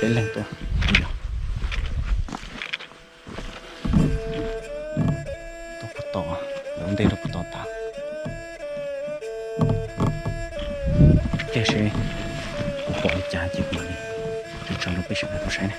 Peb leeg tuaj, tuaj puag tom, lawv ua ntej rau puag tom tas. Tiag seb pom li cas ces kuv mam li tso rau peb sawv daws tau saib na.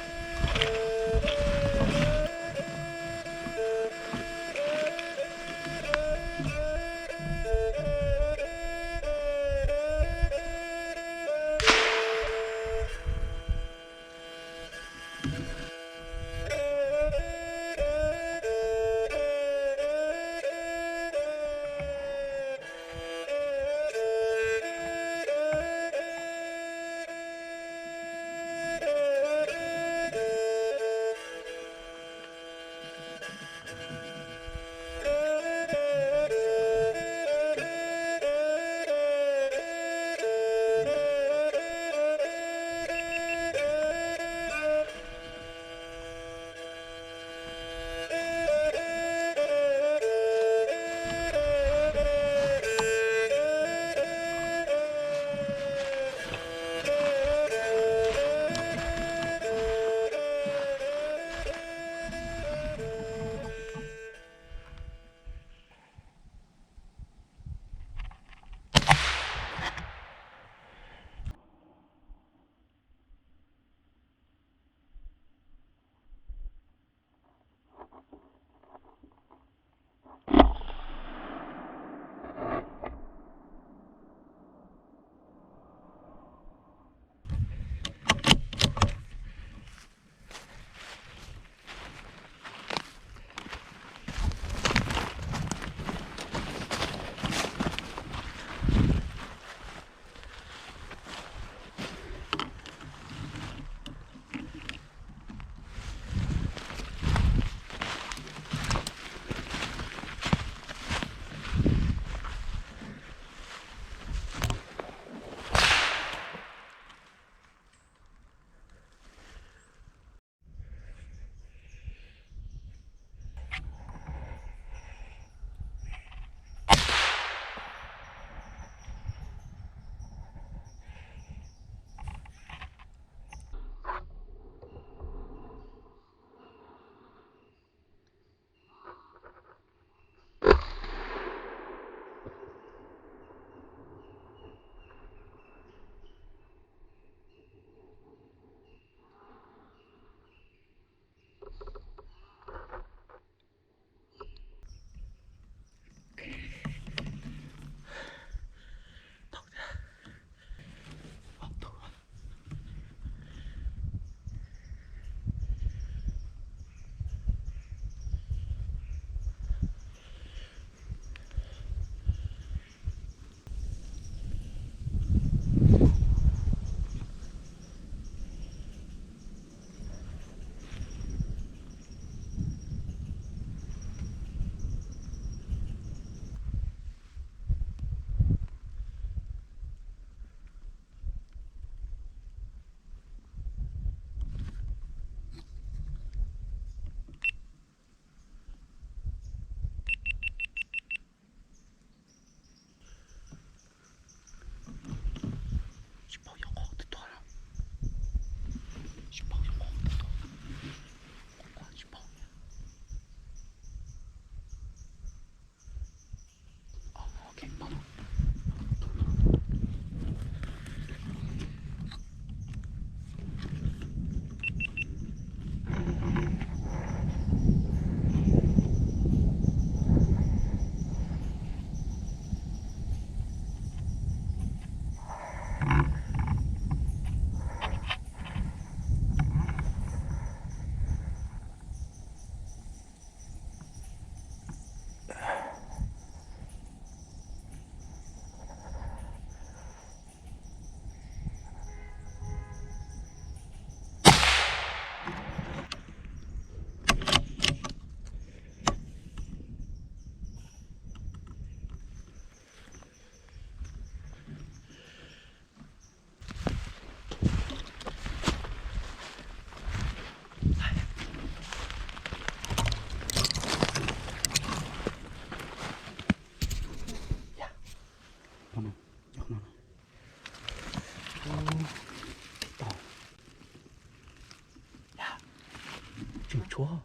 Tshuav,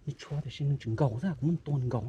nws tshuav tiam sis nws tseem nkaum xwb, kuv muab tua nws nkaum.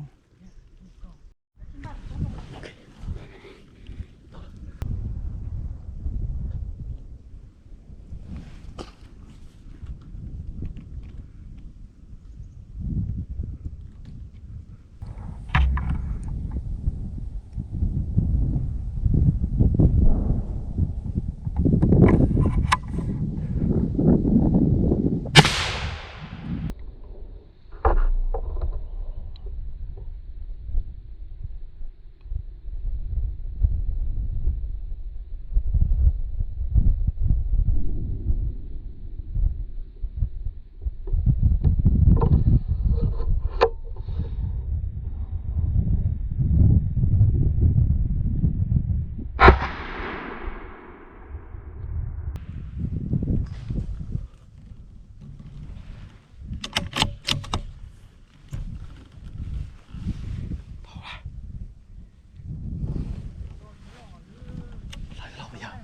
Hlawv los yog.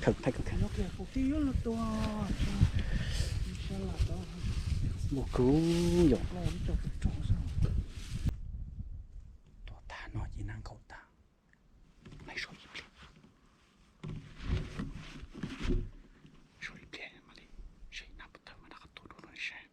Khawb, khawb, khawb, khawb. Mus kub yom. Tua tag no ces nag nkaum tag. Laib so ib pliag, so ib pliag mam li saib nag puas tawg mas rov qab tua dua rau nej saib.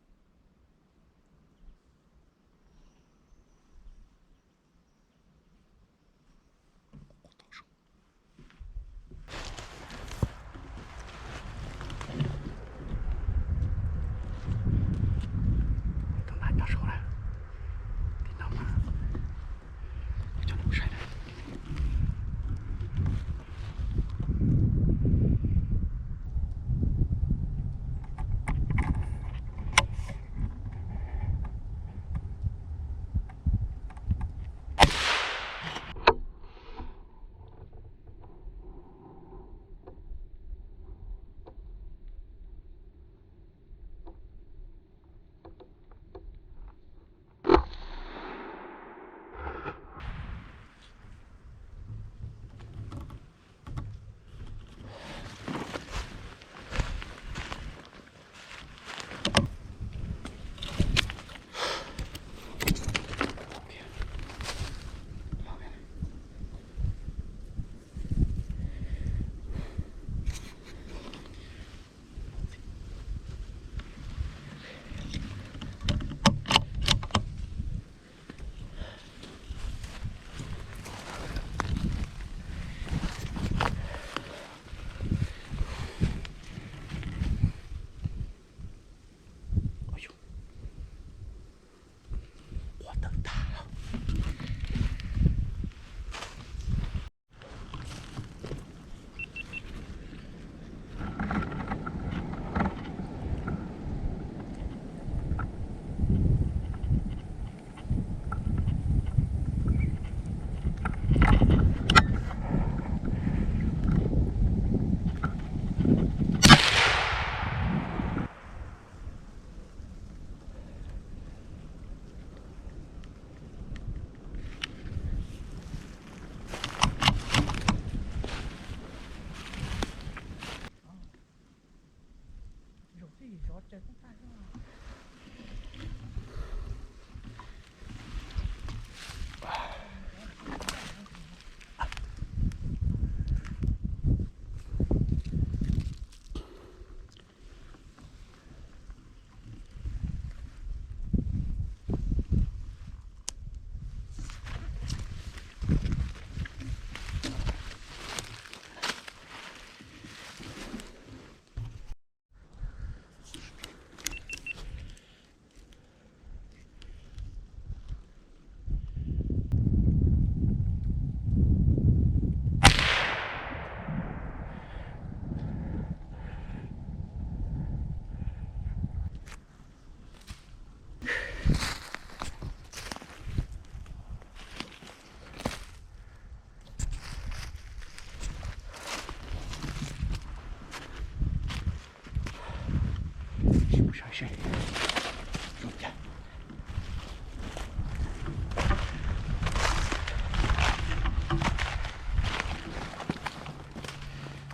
Tus nag nyob saud na.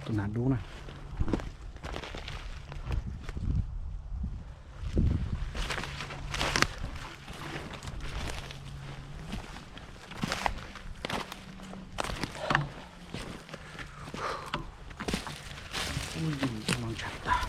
Tus nas dub na. Ub, yus no ntshav tag.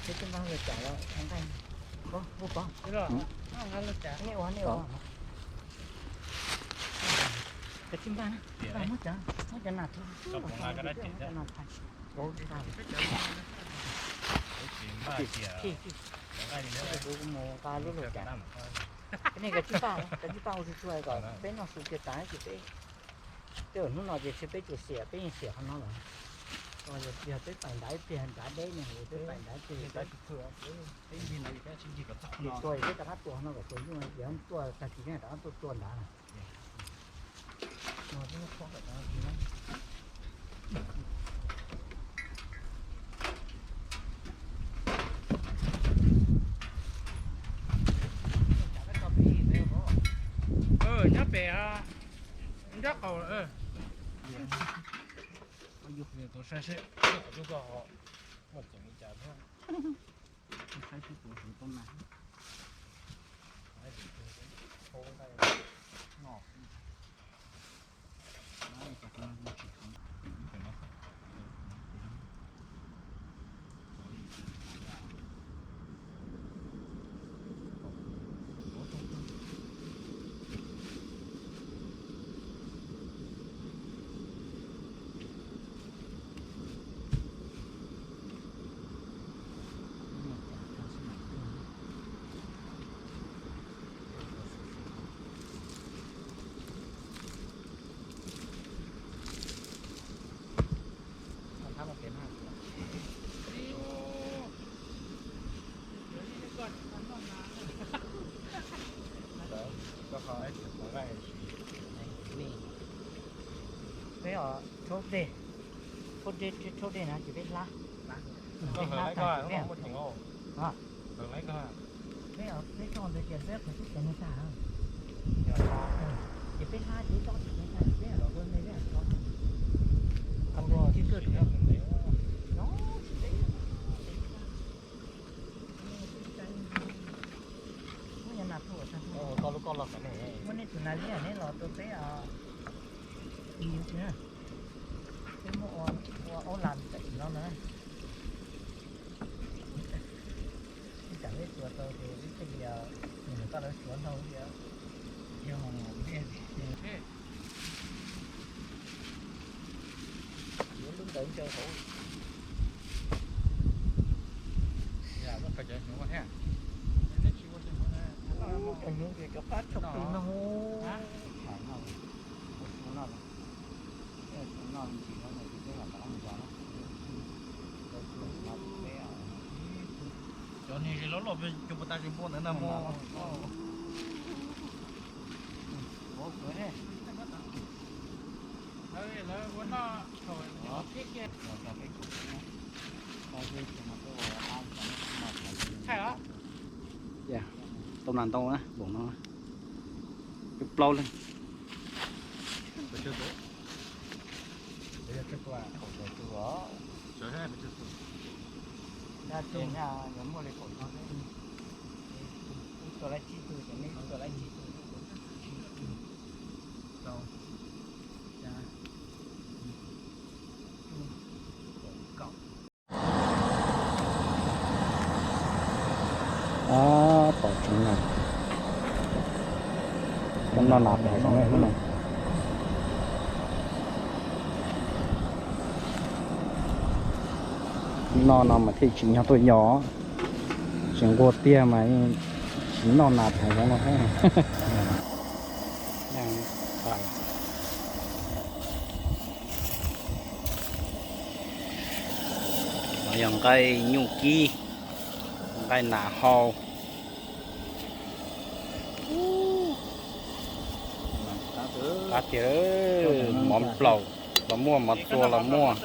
Peb twb nqa los cas los nqa, ua pov, nej ua nej ua. Cov tsis npaj na, npaj muab cov, muab cov nas, muab cov nas phais. Kuv mus nqa lub lug cas. Nej cov tsis npaj, cov tsis npaj ua tsuag tsuag kom peb noj su kiag tas ces peb, tej hnub no ces peb tsuas xiam, peb yeej xiam qhov no lawm. Yog peb pais nrad ib pliag nrad deb ne, peb pais nrad ib pliag, peb tua peb rov qab tua no kom tsuas nyuj, ces tuaj tag kis rov qab tuaj tua nrad na. Nyob pem nrab qaum. Tus saib seb qhov cub koj ho muaj tseem li cas thiab. Saib seb puas heev tau na. Peb os, rhaub dej, rhaub dej, rhaub dej na ces peb hlab. Peb hlab tag ces peb, peb, peb tso ntawd ces peb qhov xub ceev no tag. Ces peb hlab ces ib tsob tsis ceev tag ces peb los ua me peb tso. Tsis tuaj tsis, no tsis peb. Muab nyob nas tuaj, muab neb tus nas liab neb los tua peb os. Peb muab ua, ua aub las tawm no na. Ib tsam peb tsuav tau ces peb thiaj li, nws koj lawv tsuav ntau li. Yog, yuav lub ntawd ntsawg hauv. Cov hnyuv ces cov qab tshaj plaws no. Cov niag loj loj cov puas tas tsis npua ntawd na mog. Tau nas ntau na, npaum no, plaub leeg. Tua lawm tsib tug, tua lawm tsib tug. Rau, xya, cuaj, kaum. Pom tseev na. Noj nas tas no. Noj no mas thiaj tsim nyog tuaj yos. Tsis nquag tiag mas tsis noj nas tas no. Yog nqaij nyuj kib, nqaij nas hau. Qab tiag, mov nplaum los muaj, mov txua los muaj.